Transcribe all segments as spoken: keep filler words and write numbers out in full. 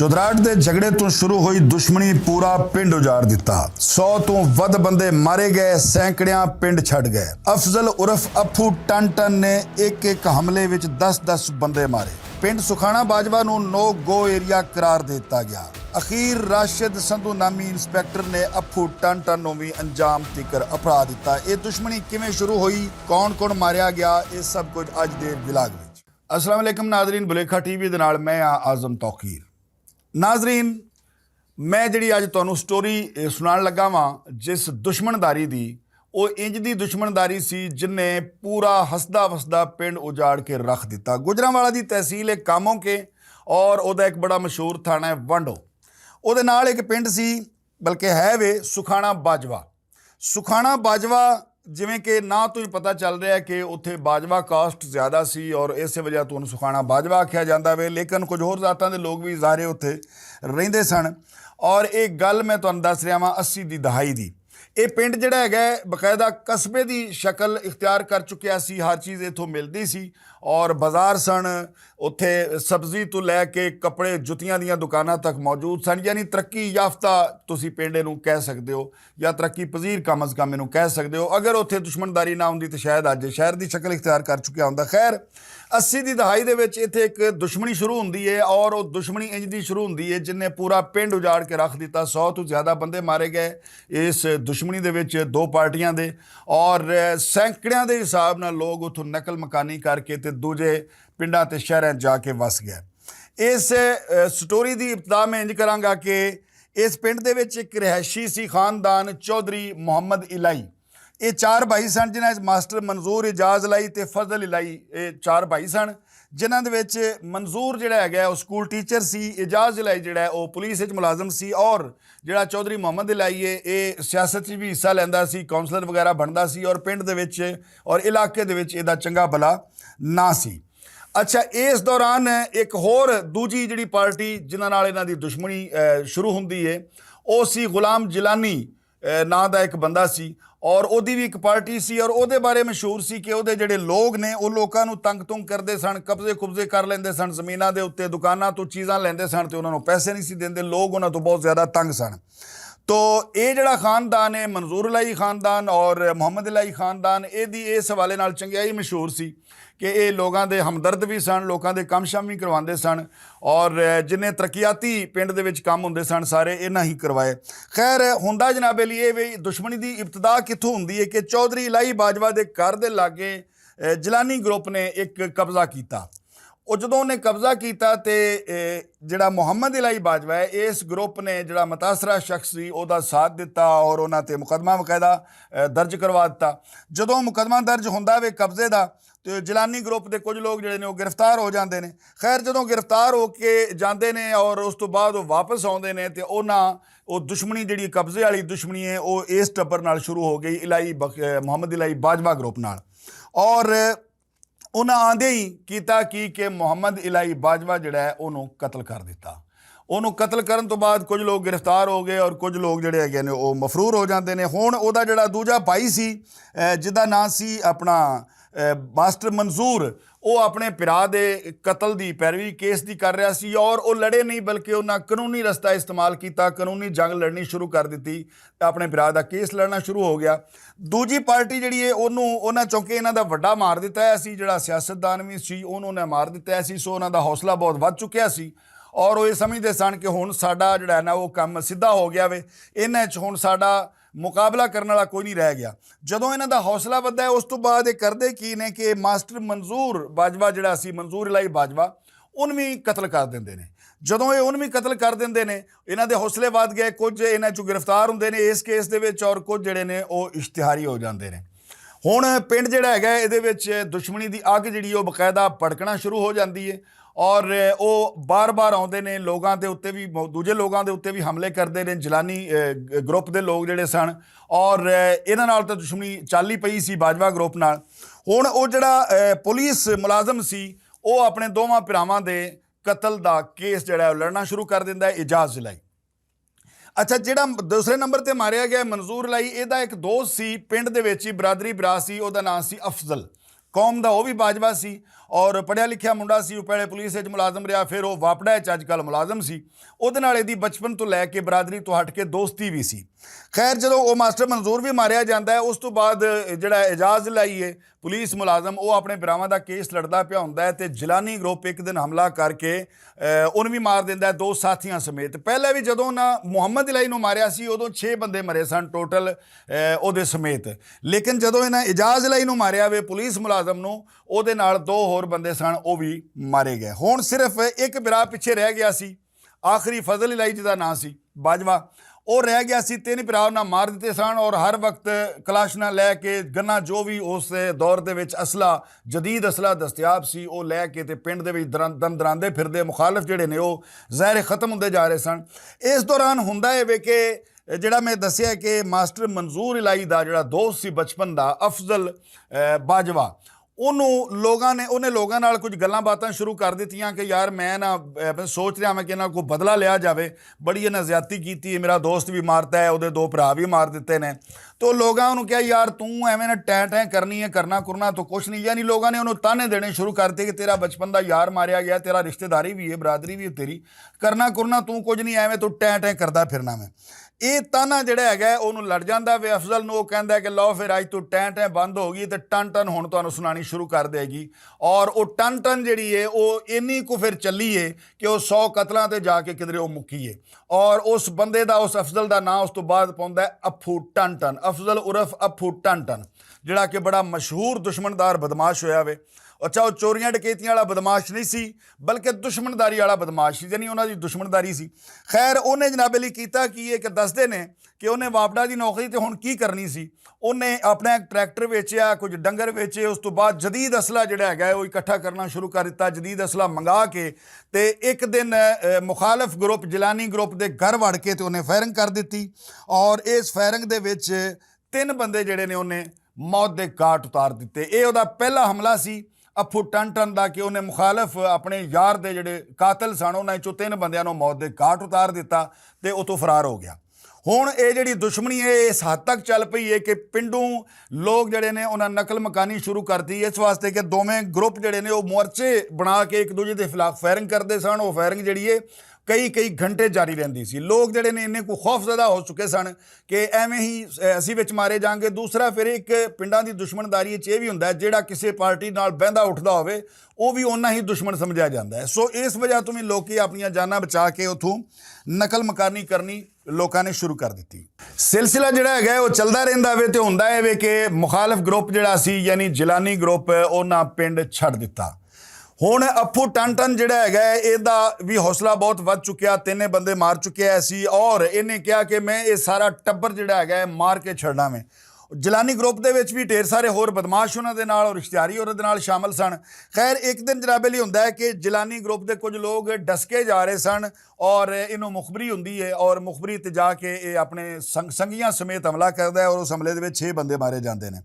چودراہٹ دے جھگڑے توں شروع ہوئی دشمنی، پورا پنڈ اجاڑ دتا۔ سو توں ودھ بندے مارے گئے، سینکڑیاں پنڈ چھڈ گئے۔ افضل عرف اپھو ٹن ٹن نے ایک ایک حملے وچ دس دس بندے مارے۔ پنڈ سکھانا باجوا نوں نو گو ایریا قرار دے دتا گیا۔ اخیر راشد سندھو نامی انسپیکٹر نے اپھو ٹن ٹن نوں وی انجام تیکر اپرا دتا۔ اے دشمنی کیویں شروع ہوئی، کون کون ماریا گیا، اے سب کچھ اج دے ولاگ وچ۔ السلام علیکم ناظرین، بلیکھا ٹی وی دے نال میں آں اعظم توقیر۔ ناظرین، میں جڑی اج تانوں سٹوری، اے، سنان لگا واں، جس دشمنداری دی، او انج دی دشمنداری سی جن نے پورا ہسدا وسدا پنڈ اجاڑ کے رکھ دتا۔ گجرانوالا دی تحصیل ہے کاموں کے، اور او دا ایک بڑا مشہور تھانہ ہے وانڈو۔ او دے نال ایک پنڈ سی، بلکہ ہے وے سکھانا باجوا۔ سکھانا باجوا، جویں کہ ناں تو ہی پتہ چل رہا ہے کہ اتھے باجوا کاسٹ زیادہ سی اور اسے وجہ تو انہوں سکھانا باجوا آکھیا جاندا وے، لیکن کچھ ہور ذاتاں دے لوگ بھی ظاہر اتھے رہندے سن۔ اور ایک گل میں تانوں دس رہا واں، اسی دی دہائی دی، اے پنڈ جڑا ہے باقاعدہ قصبے دی شکل اختیار کر چکیا سی، ہر چیز اتھوں ملدی سی۔ اور بازار سن، اتھے سبزی تو لے کے کپڑے، جتیاں دیاں دکاناں تک موجود سن، یعنی ترقی یافتہ تسی پنڈ نوں کہہ سکدے ہو یا ترقی پذیر کم از کم انہوں کہہ سکدے ہو۔ اگر اتھے دشمنداری نہ ہوندی تے شاید اج شہر دی شکل اختیار کر چکیا ہوندا۔ خیر، اسی دی دہائی دے وچ اتھے ایک دشمنی شروع ہوندی ہے اور او دشمنی انج دی شروع ہوندی ہے جن نے پورا پنڈ اجاڑ کے رکھ دتا۔ سو تو زیادہ بندے مارے گئے اس دشمنی دے وچ دو پارٹیاں دے، اور سینکڑیاں دے حساب نال لوگ اتھوں نقل مکانی کر کے تے دوجے پنڈاں تے شہراں جا کے وس گئے۔ اس سٹوری دی ابتدا میں انج کراں گا کہ اس پنڈ دے وچ ایک رہائشی سی خاندان چودھری محمد الائی۔ اے چار بھائی سن، جنہاں وچ ماسٹر منظور، اعجاز الائی تے فضل الائی، اے چار بھائی سن، جنہاں دے وچ منظور جڑا ہے گیا او سکول ٹیچر سی، اعجاز الائی جڑا ہے او پولیس وچ ملازم سی، اور جڑا چودھری محمد الائی ہے اے سیاست وچ بھی حصہ لیندا سی، کونسلر وغیرہ بندا سی اور پنڈ دے وچ اور علاقے دے وچ اے دا چنگا بھلا ناں سی۔ اچھا، اس دوران ایک ہور دوجی جڑی پارٹی جنہاں نال انہاں دی دشمنی شروع ہوندی ہے، او سی غلام جیلانی ناں دا ایک بندہ سی، اور اوہدی وی ایک پارٹی سی اور اوہدے بارے مشہور سی کہ اوہدے جڑے لوگ نے او لوکاں نوں تنگ تنگ کردے سن، قبضے قبضے کر لیندے سن زمیناں دے اتے، دکاناں توں چیزاں لیندے سن تے انہاں نوں پیسے نہیں سی دیندے۔ لوگ انہاں توں بہت زیادہ تنگ سن۔ تو اے جڑا خاندان ہے، منظور الائی خاندان اور محمد الائی خاندان، اے دی اس حوالے نال چنگیائی مشہور سی کہ اے لوگاں دے ہمدرد وی سن، لوکاں دے کم شم وی کرواندے سن، اور جنہیں ترقیاتی پنڈ دے وچ کم ہوندے سن سارے انہاں ہی کروائے۔ خیر، ہوندا جناب علی اے وی دشمنی دی ابتدا کتھوں ہوندی ہے کہ چودھری الائی باجوا دے گھر دے لاگے جیلانی گروپ نے ایک قبضہ کیتا۔ او جدوں انہیں قبضہ کیتا تے جڑا محمد الائی باجوا ہے، اس گروپ نے جڑا متاثرہ شخص سی او دا ساتھ دتا اور انہاں تے مقدمہ باقاعدہ درج کروا دتا۔ جدوں مقدمہ درج ہوندا وے قبضے دا، تے جیلانی گروپ دے کچھ لوگ جڑے نے او گرفتار ہو جاندے نے۔ خیر، جدوں گرفتار ہو کے جاندے نے اور اس توں بعد او واپس آوندے نے تے انہاں او دشمنی جڑی قبضے والی دشمنی ہے او اس ٹبر نال شروع ہو گئی، الائی محمد الائی باجوا گروپ نال۔ اور انہاں آندے ہی کیتا کی کہ محمد الائی باجوا جڑا ہے انہوں قتل کر دتا۔ انہوں قتل کرن توں بعد کچھ لوگ گرفتار ہو گئے اور کچھ لوگ جڑے ہے گئے نے او مفرور ہو جاندے نے۔ ہن او دا جڑا دوجا بھائی سی، جدا ناں سی اپنا ماسٹر منظور، او اپنے پرا دے قتل دی پیروی کیس دی کر رہا سی اور او لڑے نہیں بلکہ انہاں قانونی رستہ استعمال کیتا، قانونی جنگ لڑنی شروع کر دتی۔ اپنے بھرا دا کیس لڑنا شروع ہو گیا۔ دوجی پارٹی جڑی ہے انہوں انہاں چونکہ انہاں دا وڈا مار دتا ہے سی، جڑا سیاستدان وی سی انہوں نے مار دتا ہے سی، سو انہاں دا حوصلہ بہت ودھ چکیا سی۔ اور وہ یہ سمجھدے سن کہ ہن ساڈا جڑا ہے نا وہ کم سیدھا ہو گیا وے، انہاں چ ہن ساڈا مقابلہ کرن والا کوئی نہیں رہ گیا۔ جدوں انہاں دا حوصلہ ودھا ہے اس تو بعد یہ کردے کی نے کہ ماسٹر منظور باجوا جڑا سی، منظور الہی باجوا، ان وی قتل کر دیندے نے۔ جدوں اے ان وی قتل کر دیندے نے، انہاں دے حوصلے ودھ گئے، کچھ انہاں چوں گرفتار ہوندے نے اس کیس دے وچ اور کچھ جڑے نے او اشتہاری ہو جاندے نے۔ ہن پنڈ جڑا ہے گا ایہدے وچ دشمنی دی اگ جڑی او باقاعدہ پڑکنا شروع ہو جاندی ہے اور او بار بار آوندے نے لوگاں دے اتے وی، دوجے لوگاں دے اتے وی حملے کردے نے جیلانی گروپ دے لوگ جڑے سن۔ اور انہاں نال تے دشمنی چالی پئی سی باجوا گروپ نال۔ ہن او جڑا پولیس ملازم سی، او اپنے دوواں پراواں دے قتل دا کیس جڑا ہے لڑنا شروع کر دیندا ہے اعجاز الائی۔ اچھا، جڑا دوسرے نمبر تے ماریا گیا منظور الائی، ایہدا ایک دوست سی پنڈ دے وچ ہی برادری برا سی، اوہدا ناں سی افضل۔ قوم دا او وی باجوا سی۔ اور پڑھیا لکھیا منڈا سی، او پہلے پولیس وچ ملازم رہیا، پھر او واپڈا وچ اج کل ملازم سی۔ اودے نال ایہدی بچپن توں لے کے برادری توں ہٹ کے دوستی وی سی۔ خیر، جدوں او ماسٹر منظور وی ماریا جاندا ہے، اس توں بعد جڑا اعجاز لائی ہے، پولیس ملازم، او اپنے بھراواں دا کیس لڑدا پیا ہوندا ہے تے جیلانی گروپ اک دن حملہ کر کے، اے، اونوں وی مار دیندا ہے، دو ساتھیاں سمیت۔ پہلے وی جدوں انہاں محمد الہی نوں ماریا سی، اودوں چھ بندے مرے سن ٹوٹل، اے، اودے سمیت۔ لیکن جدوں انہاں اعجاز الہی نوں ماریا وے، پولیس ملازم نوں، اودے نال دو ہور بندے سن، او وی مارے گئے۔ ہن صرف اک بھرا پچھے رہ گیا سی، آخری فضل الہی جس دا ناں سی باجوا، او رہ گیا سی۔ تین بھرا انہاں مار دتے سن اور ہر وقت کلاشنا لے کے گنا، جو وی اس دور دے وچ اسلحہ، جدید اسلحہ دستیاب سی، او لے کے تے پنڈ دے وچ درن-، دم دراندے پھردے۔ مخالف جڑے نے، او ظاہر ختم ہوندے جا رہے سن۔ اس دوران ہوندا اے وے کہ جڑا میں دسیا کہ ماسٹر منظور الہی دا جڑا دوست سی بچپن دا، افضل، اے، باجوا، انہوں لوگاں نے، انہیں لوگاں نال کچھ گلاں باتاں شروع کر دتیاں کہ یار، میں نا، اے، میں سوچ رہا میں کہ انہاں کو بدلہ لیا جاوے، بڑی انہاں زیادتی کیتی ہے، میرا دوست بھی مارتا ہے، اودے دو بھرا بھی مار دتے نے۔ تو لوگاں انہوں کہا، یار، توں ایویں نہ ٹیں ٹیں کرنی ہے، کرنا کرنا تو کچھ نہیں۔ یعنی لوگاں نے انہوں تانے دینے شروع کر دتے کہ تیرا بچپن دا یار ماریا گیا، تیرا رشتہ داری بھی ہے، برادری بھی ہے تیری، کرنا کرنا توں کچھ نہیں، ایویں تو ٹیں ٹیں کردا پھرنا میں۔ اے تانا جڑا ہے گا، اونوں لڑ جاندا وے افضل نوں، او کہندا ہے کہ لو، پھر اج تو ٹیں ٹیں بند ہو گئی تے ٹن ٹن ہن تانوں سنانی شروع کر دے گی۔ اور او ٹن ٹن جڑی ہے، او اینی کو پھر چلی ہے کہ او سو قتلاں تے جا کے کدرے او مکی ہے۔ اور اس بندے دا، اس افضل دا ناں اس تو بعد پوندا ہے اپھو ٹن ٹن، افضل عرف اپھو ٹن ٹن، جڑا کہ بڑا مشہور دشمندار بدمعاش ہویا وے۔ اچھا، او چوریاں ڈکیتیاں والا بدمعاش نہیں سی، بلکہ دشمنداری والا بدمعاش سی، یعنی انہاں دی دشمنداری سی۔ خیر، انہیں جناب علی کیتا کی، اے کہ دسدے نے کہ انہیں واپڈا دی نوکری تے ہن کی کرنی سی۔ انہیں اپنا ایک ٹریکٹر ویچیا، کچھ ڈنگر ویچے، اس تو بعد جدید اسلحہ جڑا ہے گا، او اکٹھا کرنا شروع کر دتا۔ جدید اسلحہ منگا کے تے ایک دن، اے، مخالف گروپ، جیلانی گروپ دے گھر وڑ کے تے انہیں فائرنگ کر دتی۔ اور اس فائرنگ دے وچ تین بندے جڑے نے، انہیں موت دے گھاٹ اتار دتے۔ اے اوہدا پہلا حملہ سی اپھو ٹن ٹن دا، کہ انہیں مخالف اپنے یار دے جڑے قاتل سن، انہاں وچوں تین بندیاں نوں موت دے گھاٹ اتار دتا تے اتھوں فرار ہو گیا۔ ہن اے جڑی دشمنی ہے، اس حد تک چل پئی ہے کہ پنڈوں لوگ جڑے نے، انہاں نقل مکانی شروع کر دی، اس واسطے کہ دوویں گروپ جڑے نے، او مورچے بنا کے ایک دوجے دے خلاف فائرنگ کردے سن۔ او فائرنگ جڑی ہے، کئی کئی گھنٹے جاری رہندی سی۔ لوگ جڑے نے، انہیں کو خوف زدہ ہو چکے سن کہ ایویں ہی، اے، اسی وچ مارے جانگے۔ دوسرا، پھر ایک پنڈاں دی دشمنداری وچ اے وی ہوندا ہے، جیڑا کسے پارٹی نال بہندا اٹھدا ہووے، او وی اونا ہی دشمن سمجھیا جاندا ہے۔ سو اس وجہ توں وی لوکی اپنیاں جاناں بچا کے اتھوں نقل مکانی کرنی لوکاں نے شروع کر دتی۔ سلسلہ جڑا ہے گا، او چلدا رہندا وے تے ہوندا ہے وے کہ مخالف گروپ جڑا سی، یعنی جیلانی گروپ، اونا پنڈ چھڈ دتا۔ ہن اپھو ٹن ٹن جڑا ہے گا، اے دا وی حوصلہ بہت ودھ چکیا، تینے بندے مار چکیا ہے سی اور انہیں کہا کہ میں اے سارا ٹبر جڑا ہے گا، اے مار کے چھڈنا میں۔ جیلانی گروپ دے وچ وی ڈھیر سارے ہور بدمعاش انہاں دے نال اور اشتہاری اور دے نال شامل سن۔ خیر، ایک دن جناب علی ہوندا ہے کہ جیلانی گروپ دے کچھ لوگ ڈسکے جا رہے سن اور انہوں مخبری ہوندی ہے اور مخبری تے جا کے اے اپنے سنگ-، سنگیاں سمیت حملہ کردا ہے اور اس حملے دے وچ چھ بندے مارے جاندے نے۔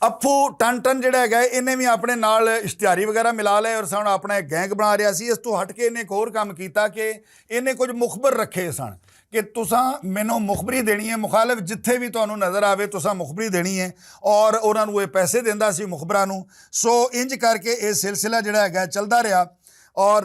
اپھو ٹن ٹن جڑا ہے گا، انہیں وی اپنے نال اشتہاری وغیرہ ملا لے اور سن اپنا ایک گینگ بنا رہیا سی۔ اس تو ہٹ کے انہیں ایک ہور کام کیتا کہ انہیں کچھ مخبر رکھے سن کہ تساں مینوں مخبری دینی ہے، مخالف جتھے وی تانوں نظر آوے، تساں مخبری دینی ہے۔ اور انہاں نوں اے پیسے دیندا سی مخبراں نوں۔ سو انج کر کے اے سلسلہ جڑا ہے گا، چلدا رہیا۔ اور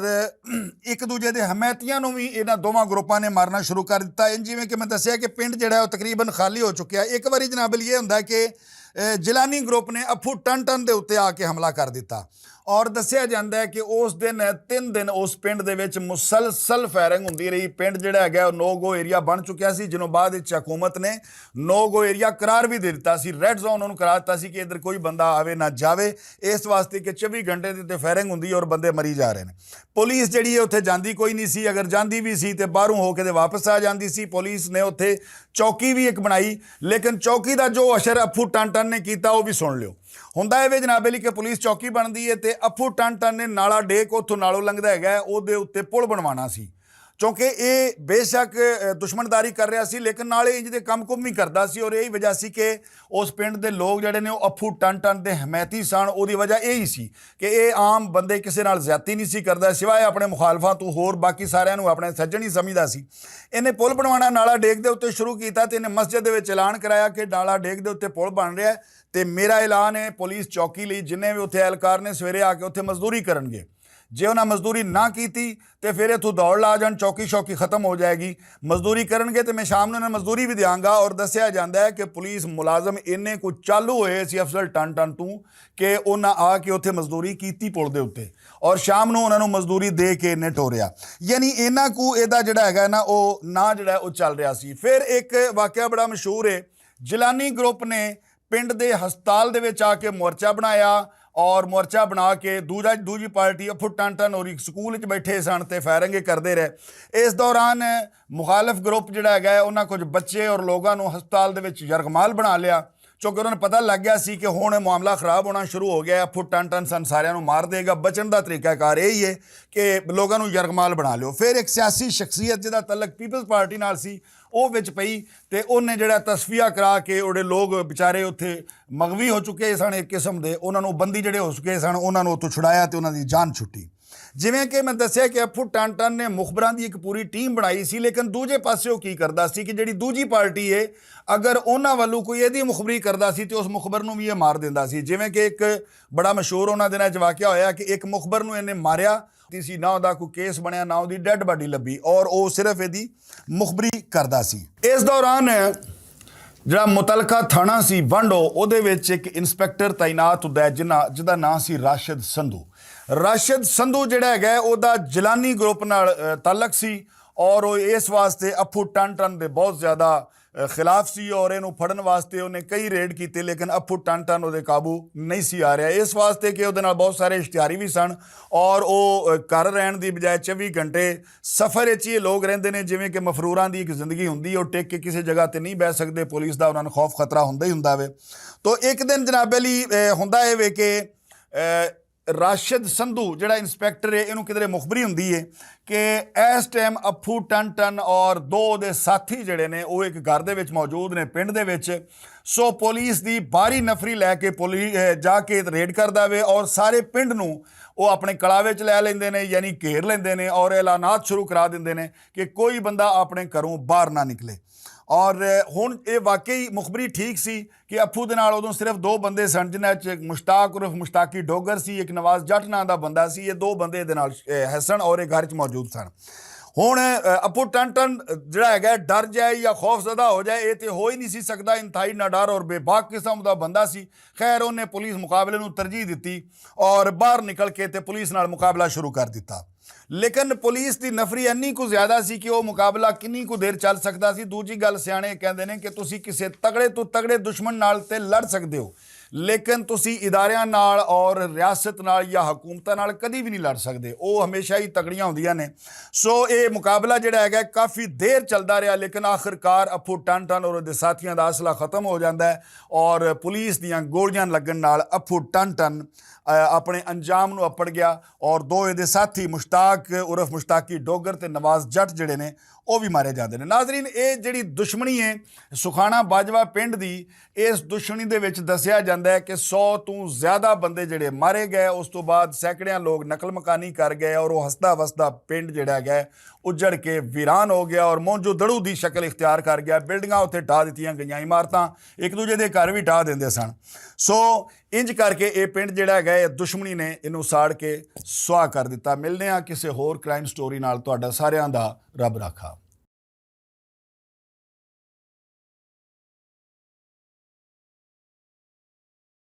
ایک دوجے دے حمایتیاں نوں وی انہاں دوواں گروپاں نے مارنا شروع کر دتا۔ انج جویں کہ میں دسیا کہ پنڈ جڑا ہے، او تقریباً خالی ہو چکیا۔ ایک واری جناب علی اے ہوندا ہے کہ، اے، جیلانی گروپ نے اپھو ٹن ٹن دے اُتے آ کے حملہ کر دتا۔ اور دسیا جاندا ہے کہ اس دن، تین دن اس پنڈ دے وچ مسلسل فائرنگ ہوندی رہی۔ پنڈ جڑا ہے گا، او نو گو ایریا بن چکیا سی، جنوں بعد وچ حکومت نے نو گو ایریا قرار بھی دے دتا سی، ریڈ زون انہوں قرار دتا سی کہ ادھر کوئی بندہ آوے نہ جاوے۔ اس واسطے کہ چوبی گھنٹے دے تے فائرنگ ہوندی اور بندے مری جا رہے نے۔ پولیس جڑی ہے اتھے جاندی کوئی نہیں سی، اگر جاندی بھی سی تے باہروں ہو کے تے واپس آ جاندی سی۔ پولیس نے اتھے چوکی بھی ایک بنائی، لیکن چوکی دا جو اشر اپھو ٹن ٹن نے کیتا، وہ بھی سن لیو۔ ہوندا اے وے جناب علی کہ پولیس چوکی بندی ہے تے اپھو ٹن ٹن نے نالا ڈیک اتھوں نالوں لنگدا ہے گا، او دے اُتے پل بنوانا سی۔ چونکہ ایہہ بے شک دشمنداری کر رہیا سی، لیکن نال ایہہ جیہدے کم کم وی کردا سی اور ایہہ وجہ سی کہ اس پنڈ دے لوگ جیہڑے نے او اپھو ٹن ٹن دے حمایتی سن۔ اوہدی وجہ ایہہ سی کہ ایہہ عام بندے کسے نال زیادتی نئیں سی کردا، سوائے اپنے مخالفاں توں ہور باقی ساریاں نوں اپنے سجن ہی سمجھدا سی۔ انہیں پل بنوانا نالا ڈیک دے اتے شروع کیتا تے انہیں مسجد دے وچ اعلان کرایا کہ نالا ڈیک دے اتے پل بن رہیا ہے، تے میرا اعلان ہے پولیس چوکی لئی جنہیں وی اتے اہلکار نے سویرے آ کے اتے مزدوری کرنگے۔ جے انہاں مزدوری نہ کیتی تے فیر اتھوں دوڑ لا جان، چوکی شوکی ختم ہو جائے گی۔ مزدوری کرنگے تے میں شام نوں انہاں مزدوری وی دیاں گا۔ اور دسیا جاندا ہے کہ پولیس ملازم انہیں کو چالو ہوئے سی افضل ٹن ٹن توں کہ انہاں آ کے اتھے مزدوری کیتی پل دے اتے، اور شام نوں انہاں نوں مزدوری دے کے انہیں ٹوریا۔ یعنی انہاں کو ایہدا جیہڑا ہے نا او نہ جیہڑا ہے او چل رہیا سی۔ فیر ایک واقعہ بڑا مشہور ہے، جیلانی گروپ نے پنڈ دے ہسپتال دے وچ آ کے مورچہ بنایا، اور مورچہ بنا کے دوجا دوجی پارٹی اپھو ٹن ٹن اور ایک سکول وچ بیٹھے سن تے فائرنگ کردے رہے۔ اس دوران مخالف گروپ جیہڑا ہے انہاں کچھ بچے اور لوگاں نوں ہسپتال دے وچ یرغمال بنا لیا، چونکہ انہاں نوں پتہ لگ گیا سی کہ ہن معاملہ خراب ہونا شروع ہو گیا ہے۔ اپھو ٹن ٹن سن ساریاں نوں مار دے گا، بچن دا طریقہ کار ایہہ ہے کہ لوگاں نوں یرغمال بنا لیو۔ فیر ایک سیاسی شخصیت جیہدا تعلق پیپلز پارٹی نال سی، او وچ پئی تے انہیں جیہڑا تصفیہ کرا کے اوہڑے لوگ بچارے اتھے مغوی ہو چکے سن ایک قسم دے، انہاں نوں بندی جیہڑے ہو چکے سن انہاں نوں اتھوں چھڑایا تے انہاں دی جان چھٹی۔ جیویں کہ میں دسیا کہ اپھو ٹن ٹن نے مخبراں دی ایک پوری ٹیم بنائی سی، لیکن دوجے پاسے او کی کردا سی کہ جیہڑی دوجی پارٹی ہے اگر انہاں ولوں کوئی ایہدی مخبری کردا سی تے اس مخبر نوں وی ایہہ مار دیندا سی۔ جیویں کہ ایک بڑا مشہور انہاں دناں چ واقعہ ہویا کہ ایک مخبر نوں انہیں ماریا، سی نہ اوندا کوئی کیس بنیا نہ اوندی ڈیڈ باڈی لبھی، اور او صرف ایہدی مخبری کردا سی۔ اس دوران جیہڑا متعلقہ تھانہ سی ونڈو، اوہدے وچ ایک انسپکٹر تعینات ہوندا ہے جنہاں جدا ناں سی راشد سندھو۔ راشد سندھو جیہڑا ہے اوہدا جیلانی گروپ نال تعلق سی، اور او اس واسطے اپھو ٹن ٹن دے بہت زیادہ خلاف سی اور اینوں پھڑن واسطے انہیں کئی ریڈ کیتے، لیکن اپھو ٹن ٹن اوہدے قابو نئیں سی آ رہیا، اس واسطے کہ اوہدے نال بہت سارے اشتہاری وی سن۔ اور او گھر رہن دی بجائے چوی گھنٹے سفر وچ ایہہ لوگ رہندے نے، جیویں کہ مفروراں دی ایک زندگی ہوندی ہے، او ٹک کے کسے جگہ تے نئیں بہہ سکدے، پولیس دا انہاں نوں خوف خطرہ ہوندا ہی ہوندا وے۔ تو ایک دن جناب علی ہوندا ہے وے کہ راشد سندھو جیہڑا انسپکٹر ہے اینوں کدھرے مخبری ہوندی ہے کہ ایس ٹائم اپھو ٹن ٹن اور دو دے ساتھی جیہڑے نے او ایک گھر دے وچ موجود نے پنڈ دے وچ۔ سو پولیس دی باری نفری لے کے پولیس جا کے ریڈ کردا وے اور سارے پنڈ نوں او اپنے کڑاوے چ لے لیندے نے، یعنی گھیر لیندے نے اور اعلانات شروع کرا دیندے نے کہ کوئی بندہ اپنے گھروں باہر نہ نکلے۔ اور ہن ایہہ واقعی مخبری ٹھیک سی کہ اپھو دے نال ادوں صرف دو بندے سن، جنہاں وچ مشتاق عرف مشتاقی ڈوگر سی، ایک نواز جٹ ناں دا بندہ سی۔ ایہہ دو بندے دے نال ہسن اور ایہہ گھر وچ موجود سن۔ ہن اپھو ٹن ٹن جیہڑا ہے ڈر جائے یا خوف زدہ ہو جائے، ایہہ تے ہو ہی نئیں سی سکدا۔ انتہائی ناڈر اور بے باک قسم دا بندہ سی۔ خیر انہیں پولیس مقابلے نوں ترجیح دتی اور باہر نکل کے تے پولیس نال مقابلہ شروع کر دتا۔ لیکن پولیس دی نفری اینی کو زیادہ سی کہ او مقابلہ کنی کو دیر چل سکدا سی۔ دوجی گل سیانے کہندے نے کہ تسی کسے تگڑے توں تگڑے دشمن نال تے لڑ سکدے ہو، لیکن تسی اداریاں نال اور ریاست نال یا حکومتاں نال کدی وی نئیں لڑ سکدے، او ہمیشہ ہی تگڑیاں ہوندیاں نے۔ سو ایہہ مقابلہ جیہڑا ہے کافی دیر چلدا رہیا، لیکن آخرکار اپھو ٹن ٹن اور اوہدے ساتھیاں دا اصلہ ختم ہو جاندا ہے اور پولیس دیاں گولیاں لگن نال اپھو ٹن ٹن اپنے انجام نوں اپڑ گیا۔ اور دو ایہدے ساتھی مشتاق عرف مشتاقی ڈوگر تے نواز جٹ جیہڑے نے او وی مارے جاندے نے۔ ناظرین، ایہہ جیہڑی دشمنی ہے سخانہ باجوہ پنڈ دی، اس دشمنی دے وچ دسیا جاندا ہے کہ سو توں زیادہ بندے جیہڑے مارے گئے، اس توں بعد سینکڑیاں لوگ نقل مکانی کر گئے اور او ہسدا وسدا پنڈ جیہڑا گیا اجڑ کے ویران ہو گیا اور مونجو دڑو دی شکل اختیار کر گیا۔ بلڈنگاں اتھے ڈھا دتیاں گئیاں، عمارتاں ایک دوجے دے گھر وی ڈھا دیندے سن۔ سو انج کر کے ایہہ پنڈ جیہڑا گیا دشمنی نے اینوں ساڑ کے سوا کر دتا۔ ملنے آں کسے ہور کرائم سٹوری نال۔ تہاڈا ساریاں دا رب رکھا۔